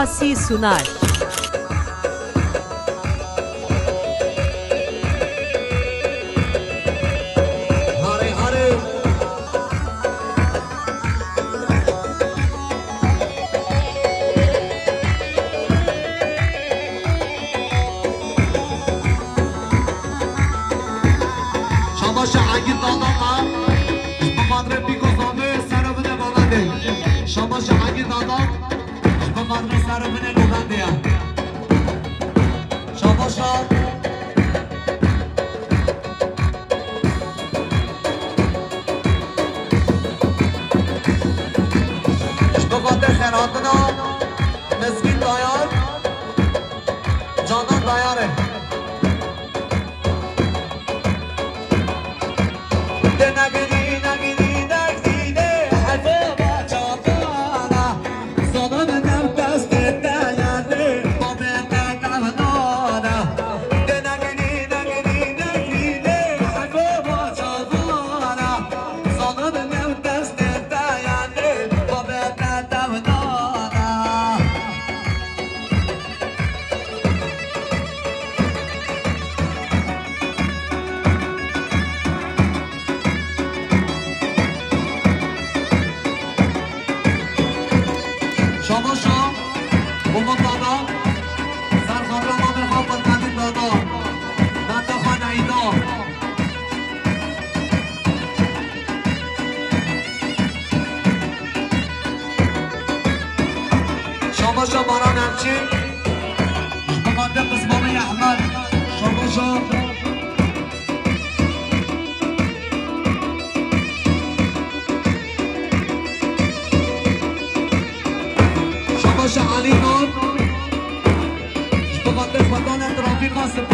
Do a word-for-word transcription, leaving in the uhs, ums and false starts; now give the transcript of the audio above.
Sî Sunar. Harê, harê. Şabaşa Egîd Dadama, ji bi xatirê pîk û zavê sere bide bavendê. Şabaşa Egîd Dadam, ji bi xatirê sere bide bavendê ya. Şabaşa. Ji bi xatirê serhatina Mizgîn Dayar, Canan Dayar e. Şabaşa, Umut Dada, ser xatirê mamê xwe Qurbanî Dada, menda xwe Neyda. Şabaşa Baran Elçî, ji bo xatirê qismamê Ehmed, şabaşa. Şabaşa Elî Xan, ji bo xatirê xwedanê trafîka Sipî.